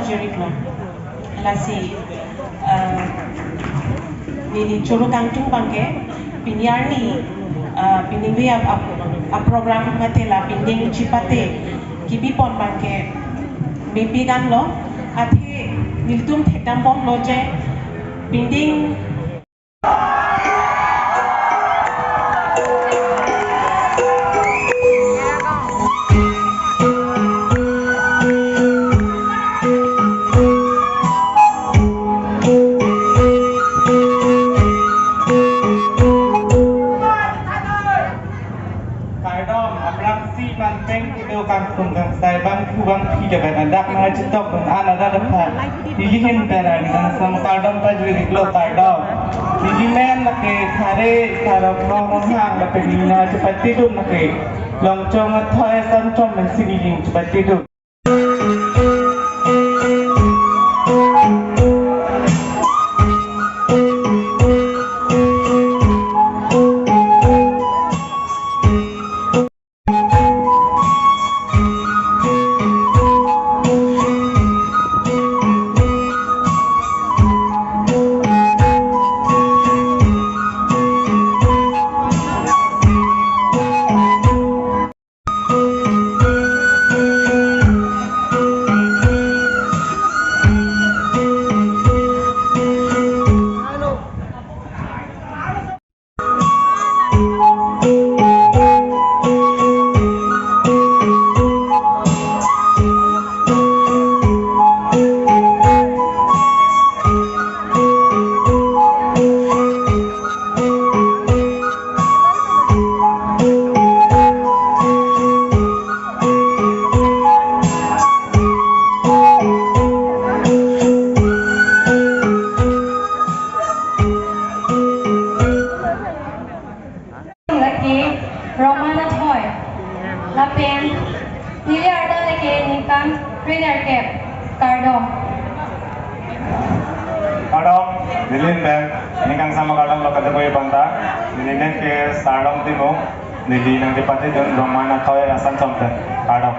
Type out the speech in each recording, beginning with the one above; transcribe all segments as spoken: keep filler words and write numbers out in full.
Juriklo. Lasi, eh, neli choro kangtung abangke, pini arni, eh, pini ap, ap, ap program mate la pindeng chipate kebipon abangke mepi damlo, athe nelitum thekdam bomlo je pindeng Kardom, aphrangsi manpeng kedo kangtung kangsai bangphu bangphi lapen adak nangchetok dun an adak aphan neli ahin pen arni kangsam kardom pajiriklo, kardom. Neli men lake Khare Sarok Nong Ronghang lapen neli nangchepatedun lake Longchong Athoi Asanchom pensi neli chepatedun. Lake Rongmanathoi lapen neli arta lake ningkan krenerkep, kardom. Kardom, neli men, neli kangsam kardom lo kata koi banta, neli men ke Sarlong Timung, neli nangchepatedun Rongmanathoi Asanchom pen, kardom.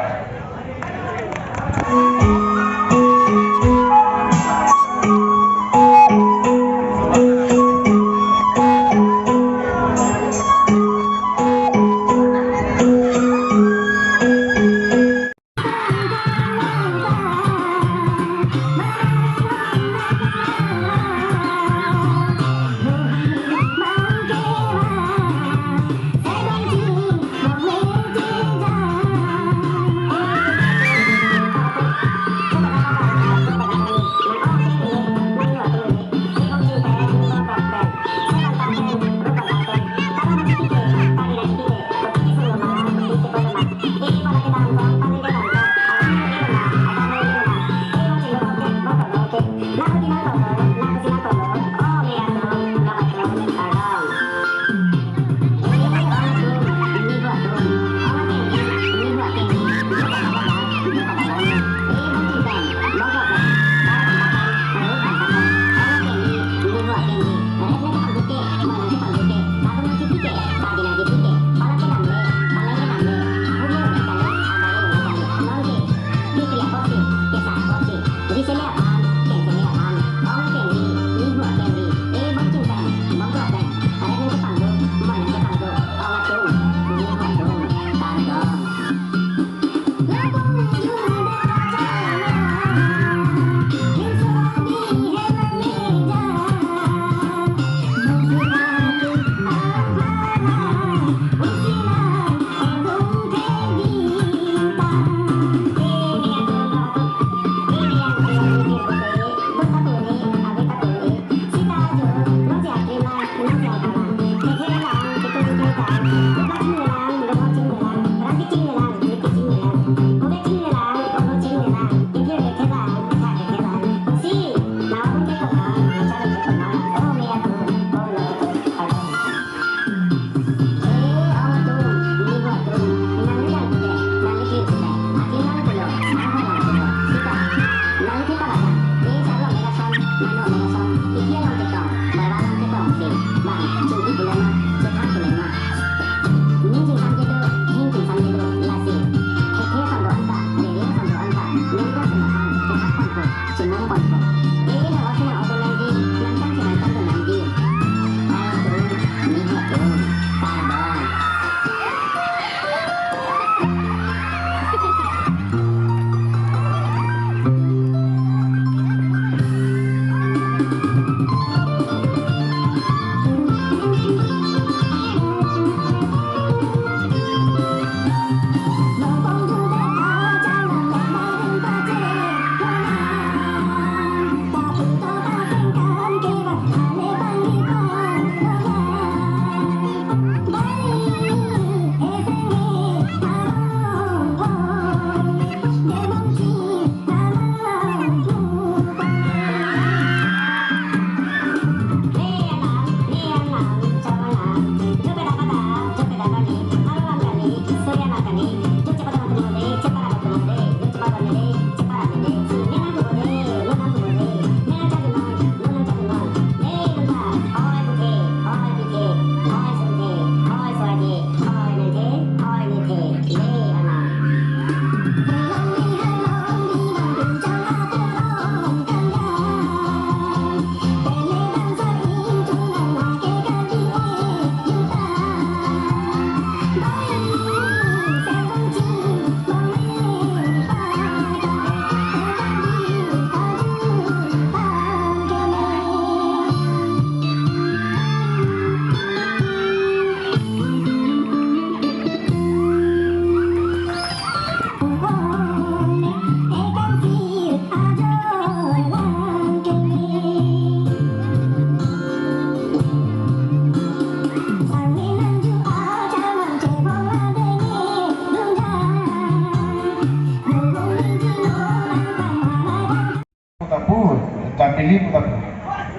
Tapu, Tapili tapu.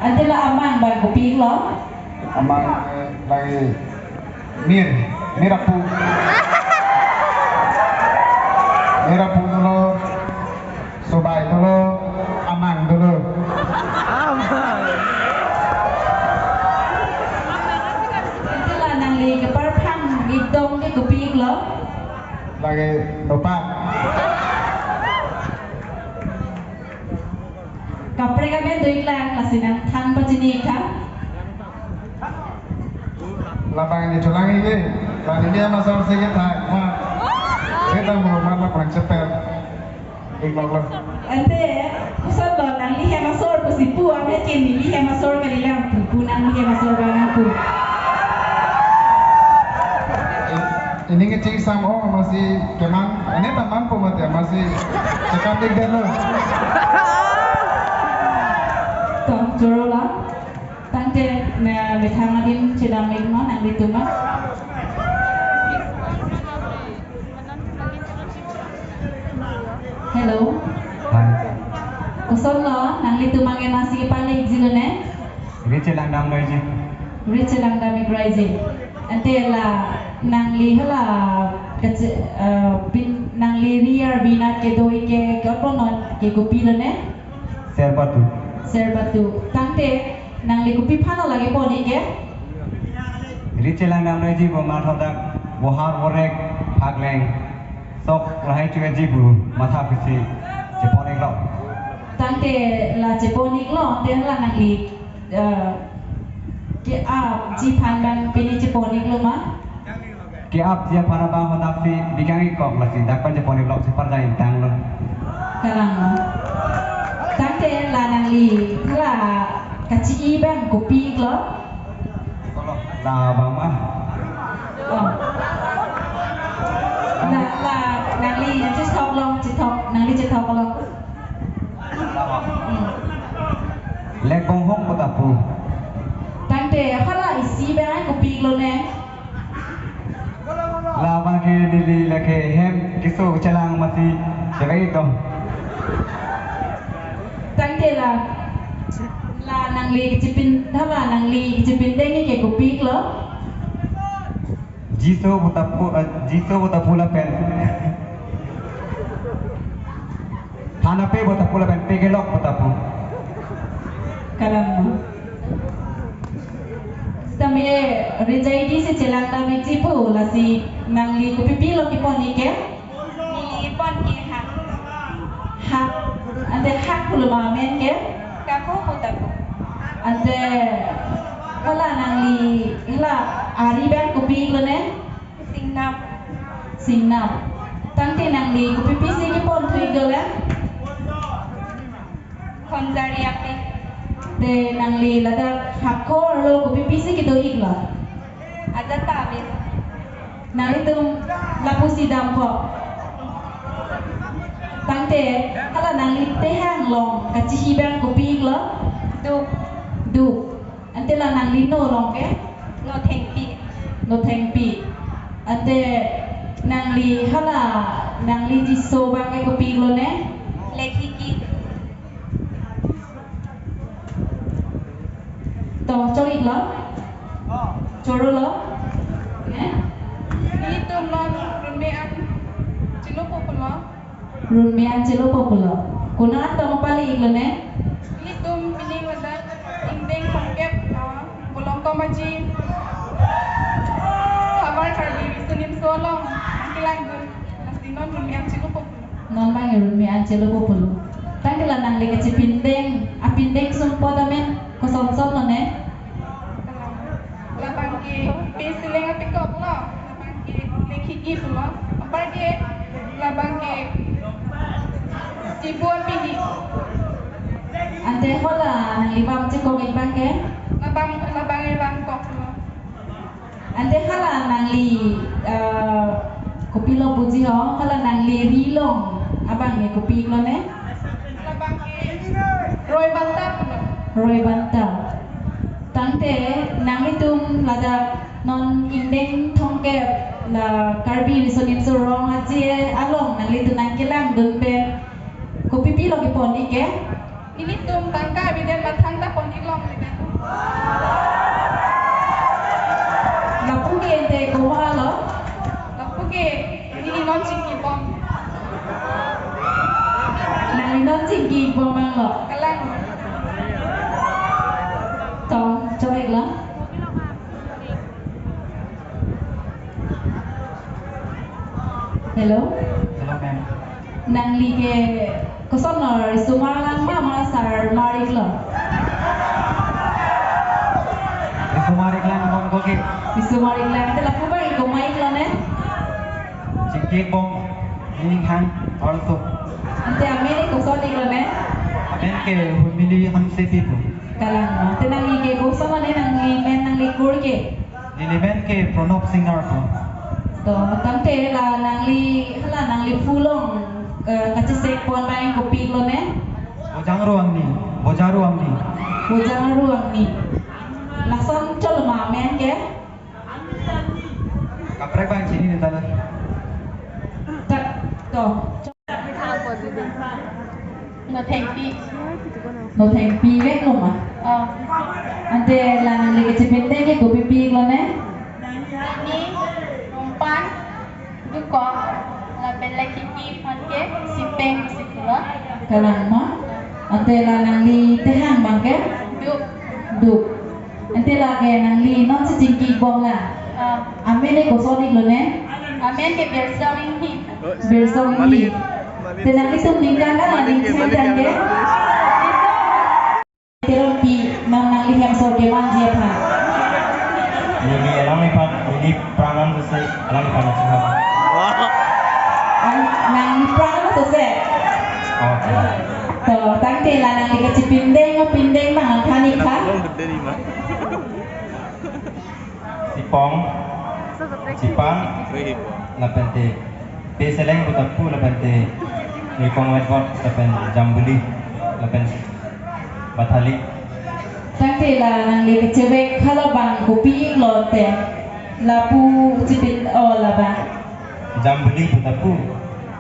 Ante la amang bang kopi lo? Amang, eh, lagi Mir, Mir apu. Mir apu dolo, Sobai dolo, Amang dolo. Ante la nangli keparphang idong ke kopi lo? Lagi Nopa. Kaprek amen do-iklang, lasi nangthan pachini-ik tha. Labang ni cholang-ik ke, bang ni ama sar si ke tha, ma. Kita mau mana kurang ceper. Iklang lo. Ante, koson lo nangli hem asor pusi pu, ame ke neli hem asor kalilang pu, pu nangli hem asor bang pu. Ini ngecek sam, oh, masih keman, ini teman pun mati, masih cekap dik deh lo. Tong joro la, tangte me methang adim chelang lik ma, nanglitum ma. Hello. Hai. Koson lo, nanglitum anke nasi kepale ikji lo ne? Riche Langdam Noiji. Riche Langdam Ikraiji. Ante la nangli hala kache, eh, bin, nangli ri ar binat kedo-ik ke koponon ke kopi lo ne? Serbatu. Serbatu. Tangte nangli kopi aphan lo lake pon-ik ke? Riche Langdam Noiji pu matha dak bohar borek phakleng sok lahai chueji pu matha pusi chepon-ik lo. Tangte la chepon-ik lo, ante la nangli, eh, ke-apji aphan bang pini chepon-ik lo ma? Ke-apji aphan abang hadak si bikang-ik kok, lasi dak pen chepon-ik lo, cheparjai tang lo. Kalang lo. Tangte la nangli la kachi-i bang kopi-ik lo? Kolo, la bang ma. Oh. La, la, nangli, nangli chethok long, chethok, nangli chethok long. Hmm. Lekbonghong pu tapu. Tangte, hala isi bang kopi-ik lo ne? Labang ke neli lake hem keso chelang mati, jaga itu. Tangte la, la nangli kechipin, hala nangli kechipin deng ke kopi-ik lo? Jiso pu tapu, eh, Jiso pu tapu lapen. Thanape pu tapu lapen pekelok pu tapu. Kalang. Sitame rijai di si chelang dam-ikji pu, lasi nangli kopi-pi lo kepon-ik ke? Neli pon ke ha. Ha Ante hak pulo ma amen ke? Kako pu tapo. Ante hala nangli hala ari abang kopi-iklo ne? Singnam. Singnam. Tangte nangli kopi pisi kepon thu-ik dolang? Khonjari ape. Te nangli ladak hakhor lo kopi pisi kedo-iklo? Ajat ta amen. Nanglitum lapusi dampo. Tangte hala nangli tehang along kachihi abang kopi-iklo? Duk. Duk. Ante la nangli no along ke? Nothengpi. Nothengpi. Ante nangli hala nangli jiso abang ke kopi-iklo ne? Lekhiki. To, chok-iklo? Chorolo? Eh? Nelitum non runme an chelopo pulo. Runme an chelopo pulo. Konat tong pali-iklo ne? Nelitum pining ladak ingdeng thomkep, ah, Bolongkom Aji Havar Karbi Riso Nimso along nangkelangdun. Lasi non runme an chelopo pulo. Non abang runme an chelopo pulo. Tangte la nangli kachipindeng, apindeng sumpot amen kosonson lo ne? Labang ke pe seleng apikoklo, labang ke Lekhiki pulo, apar ke labang ke Chibu apini. Ante hala nangli bam chekok-ik abang ke? Labang, labang ke bam koklo. Ante hala nangli, eh, kopilo puji ho, hala nangli ri along abang ke kopi-iklo ne? Labang ke Roy Banta pulo. Roy Banta. Tangte nanglitum ladak non ingdeng thomkep la Karbi Riso Nimso Rong Aje along nanglitum nangkelangdun pen kopi pilo kepon-ik ke? Nelitum tangka abiden mathang ta pon-iklong abiden. Lapu ke ante komat lo? Lapu ke neli non chingkibom. Nangli non chingkibom abang lo? Kalang. To, chok-iklo. Hello? Hello, ma'am. Nangli ke koson lo, riso mar lang ma, ma sar mar-iklo? Riso mar-iklang, mong ko ke. Riso mar-iklang, te lapu abang ke komai-iklo ne? Chingkibom, meaning hang also. Ante amen ke koson-iklo ne? Amen ke Humili Hamsepi pu. Kalang, no. Te nangli ke koson lo ne nangli men nangli kur ke? Neli men ke Pranab Singnar pu. To, tangte la nangli, hala nangli phu along, eh, kachesek pon abang kopi-iklo ne? Bojang Ruangni, Bojang Ruangni. Bojang Ruangni. Lason cholo ma amen ke? Kaprek abang chini ne tala. Tak, to. Nothengpi. Nothengpi vek lo ma? Oh. Ante la nangli kachipindeng ke kopi pi-iklo ne? Ini, Rumpan, Dukok, lapen Lekhiki aphan ke Sipeng si pulo. Kalang ma? Ante la nangli tehang abang ke? Duk. Duk. Ante lake nangli non si chingkibom la. Ah. Amen ke koson-iklo ne? Amen ke Birsong Inghi. Birsong Inghi. Te nanglitum ningkan kan, ningkan ke? Telon pi nang nangli hem so ke manji aphan. Neli alangliphan, neli pranam sese alangliphan asu ha. An, nangli pranam sese. Okay. To, tangte la nangli kachipindeng, pindeng ma nang thani kha. Sipong, Sipang, lapen te, pe seleng pu ta pu, lapen te, Ripong Wetwot, lapen Jambili, lapen Bathali. Tangte la nangli kachevek halabang kopi-iklo te, lapu chipin o labang. Jambili pu ta pu,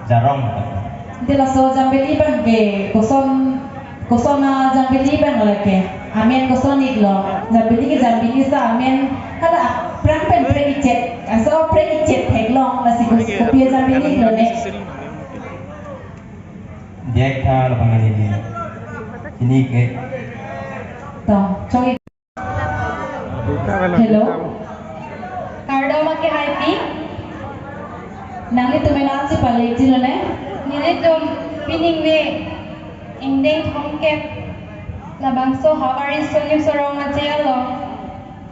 Jarong pu ta pu. Ante laso Jambili abang ke koson, koson a Jambili abang lake? Amen koson-iklo? Jambili ke Jambili sa amen hala aphrang pen phrek ichet, aso phrek ichet theklong, lasi kos-, kopi a Jambili-iklo ne? Diak tha labang ini ni. Ini ke. To, choi. Hello. Kardom akehaipi. Nanglitum men an si pale-ikji lo ne? Nelitum pining ve Ingdeng thomkep, labangso Hawari Sonyup Sorong Aje along,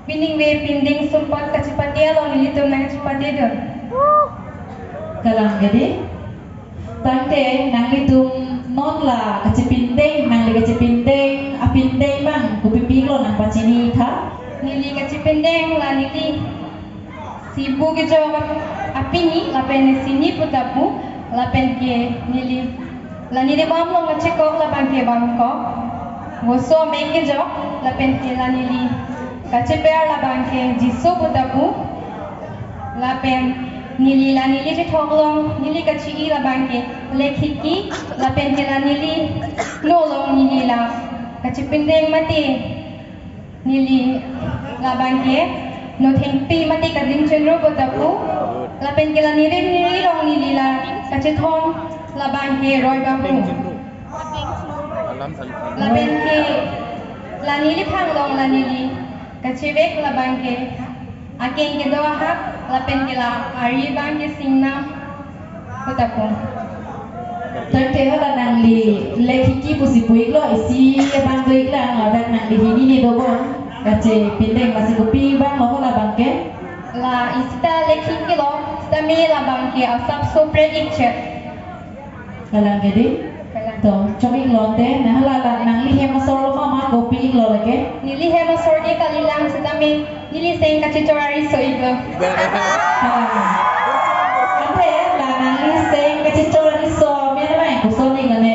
pining ve pindeng sumpot kachipate along nelitum nangchipatedun. Kalang gede. Tangte nanglitum non la kachipindeng, nangli kachipindeng apindeng abang kopipi iklo nangpachini tha? Neli kachipindeng la neli sibu kejok apini lapen sini pu ta pu, lapen ke neli la neli bam along kachekok labang ke bamkok, voso amek kejok, lapen ke la neli kacheper labang ke Jisu pu ta pu, lapen neli la neli chethok along neli kachi-i labang ke Lekhiki, lapen ke la neli no along neli la kachipindeng mate neli labang ke Nothengpi mate Kading Chunro pu ta pu, lapen ke la neli neli along neli la kachethon labang ke Roi Babu. Lapen ke la neli phang along la neli kachevek labang ke Akeng Kedo Ahak, lapen ke la ari abang ke Singnam pu ta pu. Tangte hala nangli Lekhiki pusi pu iklo, isi abang do iklo, ladak nangli hini ni dobom kachipindeng masi kopi abang lo hala abang ke? La isi ta Lekhiki lo, sitame labang ke asapso prek ikchet. Kalang gede? Kalang. To, chok iklo te, na hala la nangli hem asor lo ma, ma kopi iklo lake? Neli hem asor ke kalilang sitame neli seng kachechor ariso iklo. Kalang. Ante la nangli seng kachechor ariso amen abang koson ik lane?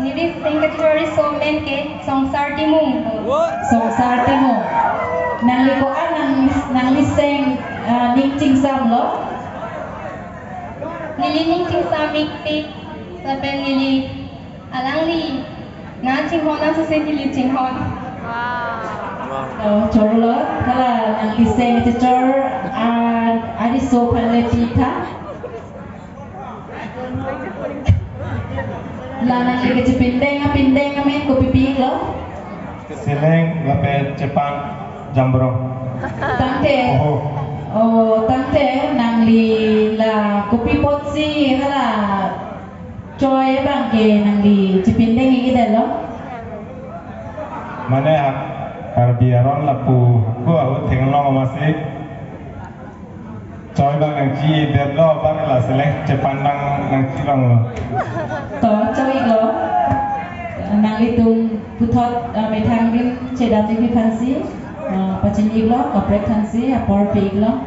Neli seng kachechor ariso amen ke Songsar Timung. Songsar Timung. Nangli ko-an nang, nangli seng, ah, ning chingsam lo? Neli ning chingsam ikpik, lapen neli alangli nangchinghon asose neli chinghon. Oh, choklo, hala nangli seng kachechor, ah, ariso aphan le pi tha. La nangli kachipindeng apindeng amen kopipi iklo? Seleng lapen Chepan Jamborong. Tangte. Oho. Oh, tangte nangli la kopi apotsi hala choi abang ke nangli chipindeng ik-edetlo? Mane ha Karbi aron lapu ko ahu theklong masi. Choi abang nangchidetlo, apar la seleng Chepan abang nangchilonglo. To, choi iklo. Nanglitum puthot, ah, methang rim chedam ik aphansi, ah, pachini iklo, kaprek aphansi apor pi iklo.